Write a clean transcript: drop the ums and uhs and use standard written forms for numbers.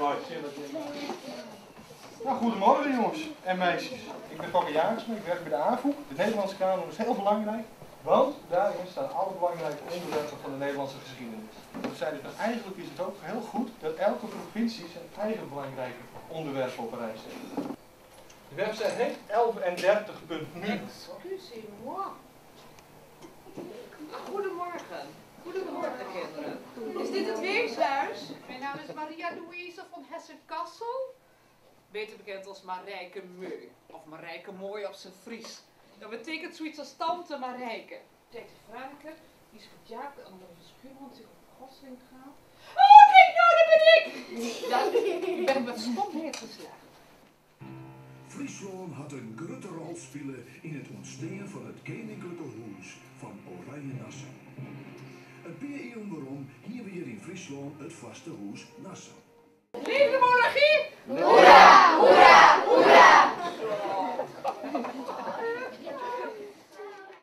Sjen wat jim. Nou, goedemorgen jongens en meisjes. Ik ben Fokke Jaarsma, ik werk bij de Afûk. De Nederlandse canon is heel belangrijk, want daarin staan alle belangrijke onderwerpen van de Nederlandse geschiedenis. We zeiden van eigenlijk is het ook heel goed dat elke provincie zijn eigen belangrijke onderwerpen op een rij zet. De website heet 11en30.nu. Excusez-moi. Goedemorgen. Goedemorgen, kinderen. Is dit het weeshuis? Mijn naam is Maria Louise van Hessen-Kassel. Beter bekend als Marijke Meu. Of Marijke Mooi op zijn Fries. Dat betekent zoiets als tante Marijke. Kijk, de Franeker, die is Jaap, de andere van Schuurman, zich op Gosling gaan. Oh, kijk nou, daar ben ik! Ja, ik ben met stomheid geslagen. Fryslân hat in grutte rol spile yn it ûntstean fan it Keninklike Hûs fan Oranje-Nassau. In pear iuwen werom hiene we hjir yn Fryslân it foarstehûs Nassau.